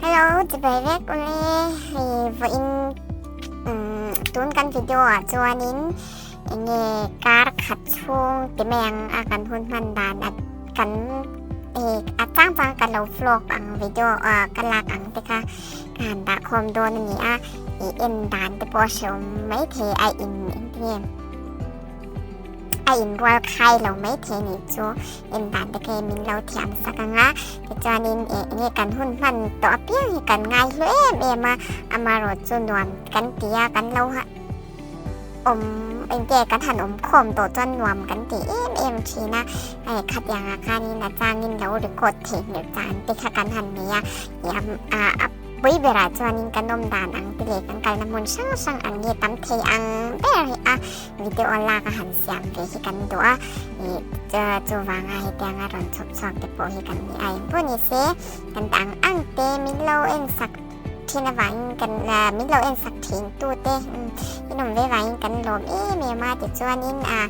Hello chibai vek ule hei vawiin tun kan video ah chuanin enge kar khat chhung ti mai ang a kan hun hman dan a kan hei a chang chang ka lo vlog ang video ah ka lak ang te kha ka han dah khawm dawn a ni a i en dan te pawh a hrehawm maithei a in engtinge a inrual khai lo maithei nih chu en dan te khi min lo thiam sak ang a tichuanin eh enge kan hun hman tawh apiang hi kan ngai hlu em em a amaherawh chu nuam kan ti a kan lo awm engte kan han awm khawm tawh chuan nuam kan ti em em thin a hei khatiangah khanin a changin lo record theihnghilh dan te kha kan han nei a ih a Pui berah chuanin kan awm dan ang te leh kan kalna hmun hrang hrang ang nge tam thei ang ber hi a video lak a han siam ve hi kan duh a, ih chuvanga hetianga rawn chhawp chhuak te pawh hi kan ni a, engpawh ni se kan ta ang ang te min lo en sak thin avangin kan min lo en sak thin tu te in awm ve vangin kan lawm em em a tichuanin a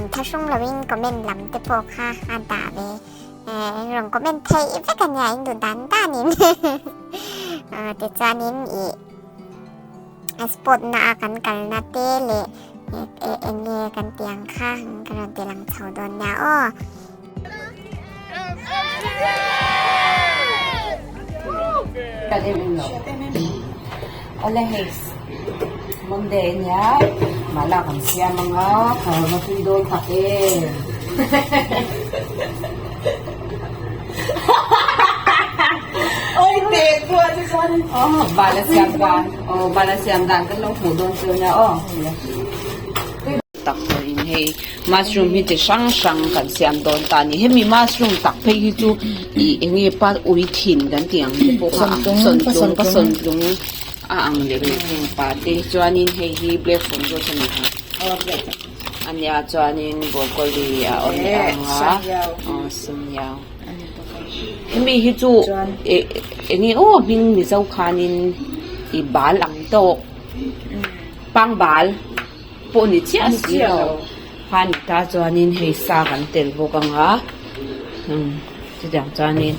inthlahrung loin comment lam te pawh kha a dah ve. Rawn comment theih vek a nia in duh dan danin tichuanin ih sport na a kan kalna te leh eng nge kan tih ang kha ka rawn ti lang chho dawn nia aw. Awle hei Monday ania mala kan siam anga ka va tui dawn tak em. Bala siam dan aw bala siam dan kan lo hmuh dawn chu ania aw. Tak pawhin hei mushroom hi chi hrang hrang kan siam dawn ta a ni hemi mushroom tak phei hi chu ih eng nge pa ui thin kan tih ang te pawh kha sawntlung pa sawntlung a ang leh leh thung pa te chuanin hei hi black fungus a ni kha a nia chuanin broccoli a awm leh ang a aw sanyao hemi hi chu eh eng nge aw hming mizo khanin ih bal ang tawk pangbal. Pawh ni chiah si lo. Khan ta chuanin hei sa kan tel bawk ang a, chutiang chuanin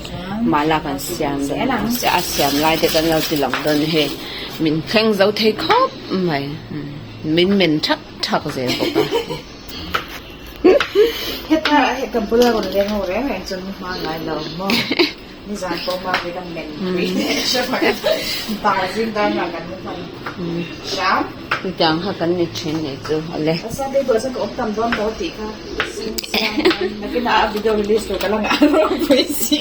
mala kan siam dawn a, a siam lai te kan lo ti lang dawn hei min thleng zo thei khawp mai, min men thak thak zel bawk a. Heta hei ka bula rawn leng ho reng reng chuan hma ngai lo maw? Nizan pawh hma ve kan men pui bar zing dar nga kan mu hman hram. Chutiang kha kan ni thin ni chu ale. A Sunday buah chuan ka awm tam dawn tawh tih kha nakin ah a video release tur ka la ngah ropui si.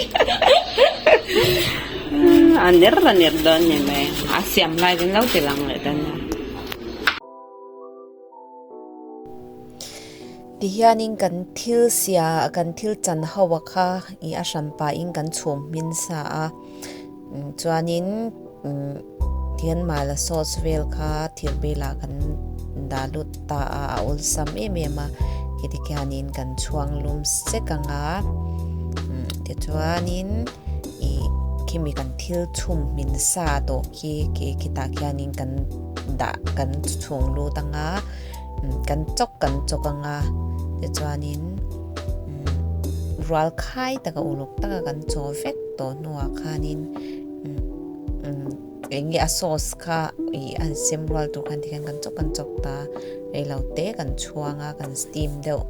A ner a ner dawn ni mai a siam lai kan lo ti lang leh dawn nia. Tihianin kan thil sia kan thil chan ho a kha ih a hran pahin kan chhum hmin sa a chuanin tihian mala sauce vel kha thir belah kan dah lut ta a a awlsam em em a heti khianin kan chhuang lum sek ang a tichuanin ih khimi kan thil chhum hmin sa tawh khi khitah khianin kan dah kan chhung lut ang a. Kan chawk kan chawk ang a tichuanin rual khai taka uluk taka kan chaw vek tawh hnuah khanin eng nge a sauce kha ih a sem rual tur khan tikhian kan chawk kan chawk ta reilo te kan chhuang a kan steam deuh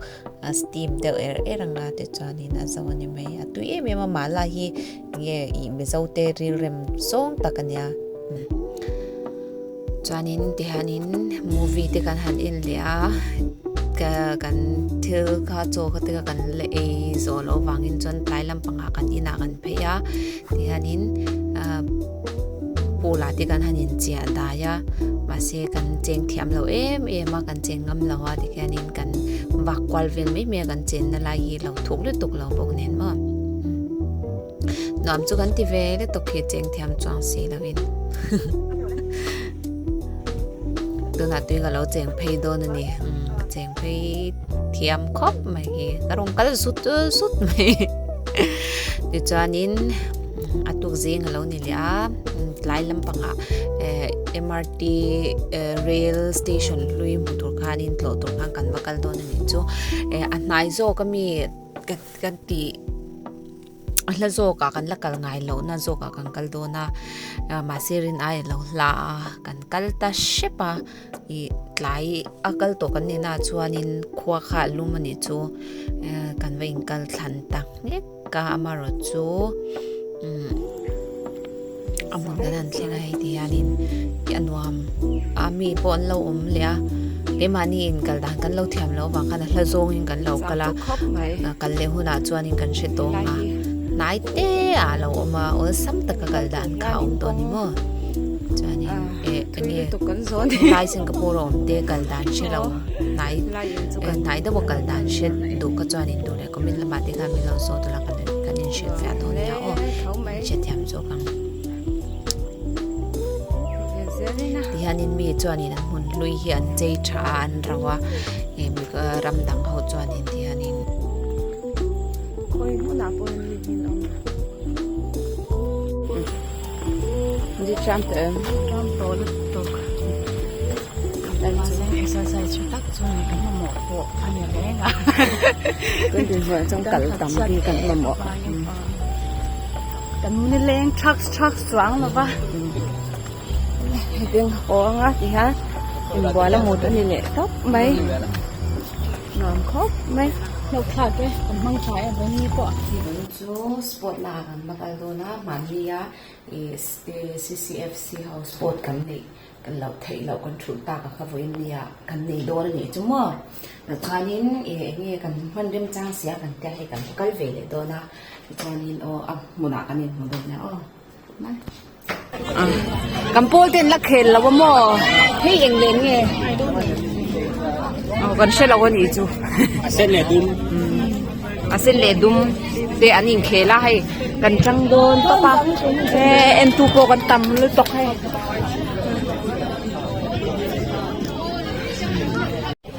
a steam deuh er er ang a tichuanin a zo a ni mai a tui em em a mala hi eng nge ih mizo te rilrem zawng tak a nia. Chuanin tihianin movie te kan han en leh a ka kan thil kha chaw kha te kha kan la ei zawh loh avangin chuan tlai lampangah kan inah kan phei a tihianin ah pool ah te kan han inchiah dai a mahse kan cheng thiam lo em em a kan cheng ngam lo a tikhianin kan vak kual vel mai mai a kan chenna lai hi lo thuk lutuk lo bawk nen maw. Nuam chu kan ti ve lutuk hi cheng thiam chuang si lovin tunah tui ka lo cheng phei dawn a ni ka cheng phei thiam khawp mai hi ka rawn kal zut zut mai tichuanin a tuk zing a lo ni leh a tlai lampangah eh M_R_T rail station hlui hmu tur khanin tlawh tur khan kan va kal dawn a nih chu eh a hnai zawk ami ka ti. A hla zawkah kan la kal ngai lohna zawkah kan kal dawn a, mahse rin ai a lo hla a, kan kal ta hrep a, ih tlai a kal tawh kan nih naah chuanin khua kha a lum a nih chu kan va inkal thlan ta nghek a, amaherawh chu umm a hmun kan han thleng a hei ti hianin a nuam a mi pawh an lo awm leh a keimahni inkal dan kan lo thiam loh avang khan a hla zawngin kan lo kal a kal leh hunah chuanin kan hre tawng a hnai te ah a lo awm a awlsam taka kal dan kha a awm tawh a ni maw chuanin eh enge helai Singapore a awm te kal dan hre lo hnai hnai deuha kal dan hre duh kha chuanin duh leh comment lamah te khan min lo zawt ula kan kan inhrilhfiah dawn nia aw hrethiam zawk ang tihianin mi chuanin an hmun hlui hi an chei tha a an ro a ram dang ho chuanin tihianin Kan nileng thak thak chuang lo va hetiang haw anga ti hian inbual a mut a ni leh tawp mai nuam khawp mai hlawk thlak e kan hmang tha e vawiin pawh. Chu sport lah kan va kal dawn a mahnia ih C_C_F_C ho sport kan neih Kan loh theih loh kan thulh tak a kha vawiin nia kan nei dawn a nih chu maw chuanin ih eng nge kan hman remchang sia kan tia hei kan kal ve leh dawn a tichuanin aw a hmunah kan inhmu dawn nia aw kan pawl ten la khel lo a maw hei eng leh nge aw kan hre lo a nih chu a sen leh dum a sen leh dum te an inkhel a hei kan tang dawn tawp a e entu pawh kan tam lutuk hei.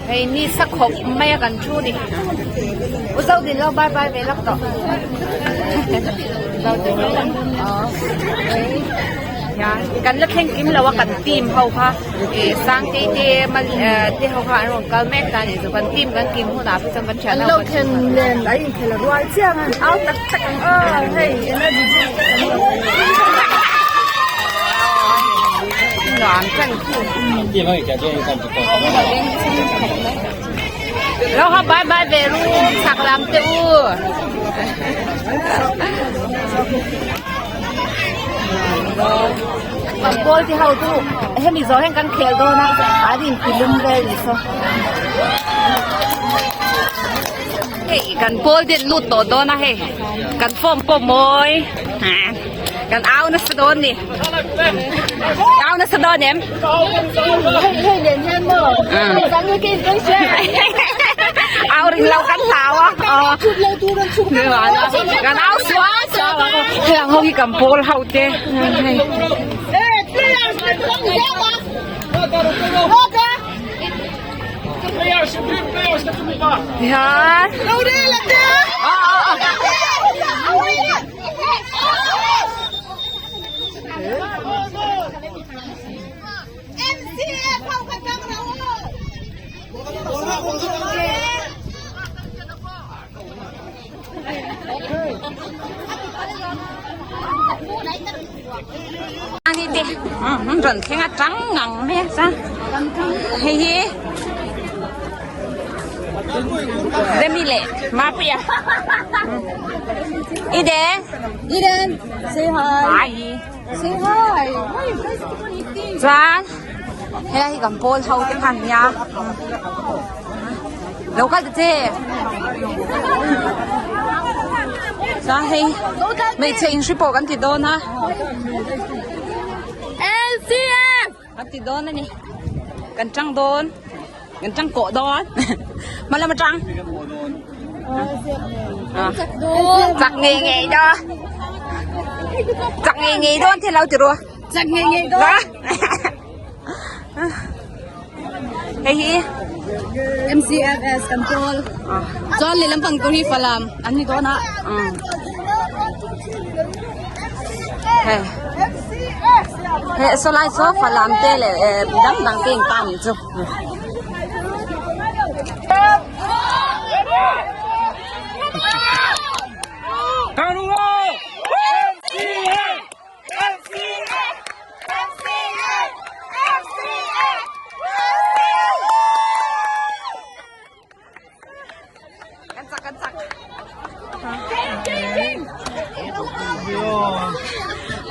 Hei ni sa khawp mai a kan thu ni u zo din lo bye bye ve lawk tawh kan la thleng kim lo a kan team ho kha ih sangtei te mal te ho kha an rawn kal mek ta a nih chu kan team kan kim hunah phei chuan kan thian ho kan nen a inkhel a rual chiang a au tak tak ang aw hei energy drink te kan Nuam chan khu. Lo ha bye bye ve ru chak lam te u. Kan pawl ti ho chu hemi zawh hian kan khel dawn a an in ti lum vel ni saw. Hei kan pawl te lut tawh dawn a hei kan form pawh mawi kan au nasa dawn ni au nasa dawn em au ring lo kan hlau a kan au sual sual a heng ho hi kan pawl ho te hei Hian Ani te rawn thleng a tang ngang mai a chuan hei hi Remi leh Mapuia Eden Eden say hi say hi chuan helai hi kan pawl ho te khan nia lo kal ta che chuan hei hmeichhe inhri pawh kan ti dawn a LCF kan ti dawn a ni kan tang dawn kan tang kawh dawn hma lam atang chak ngei ngei dawn chak ngei ngei dawn thil lo ti ru chak ngei ngei dawn Hei hi MCFS kan pawl chuan lehlam pang tur hi Falam an ni dawn a hei hei saw lai saw Falam te leh dang dang te in ta nih chu.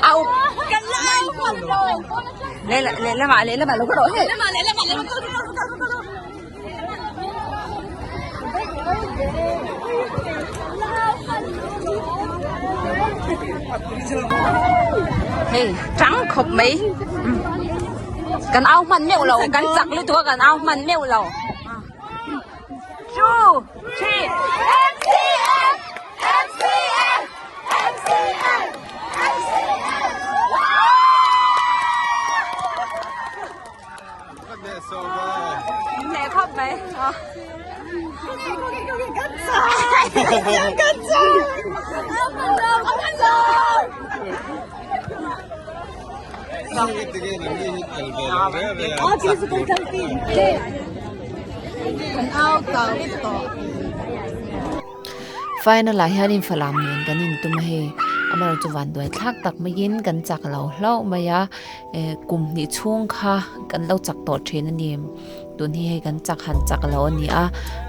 Au. Leh leh lamah leh lamah lo ka rawh hei. Hei tang khawp mai kan au hman meuh lo kan chak lutuk a kan au hman meuh lo two three MCF MCF MCF MCF Mẹ khóc mày. Final ah hianin Falam nen kan intum a hei amaherawhchu vanduai thlak tak maiin kan chak lo hlauh mai a. Eh kum hnih chhung kha kan lo chak tawh thin a ni tun hi hei kan chak han chak lo a ni a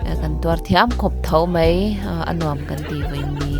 eh kan tuar thiam khawp tho mai a nuam kan tih vawi ni.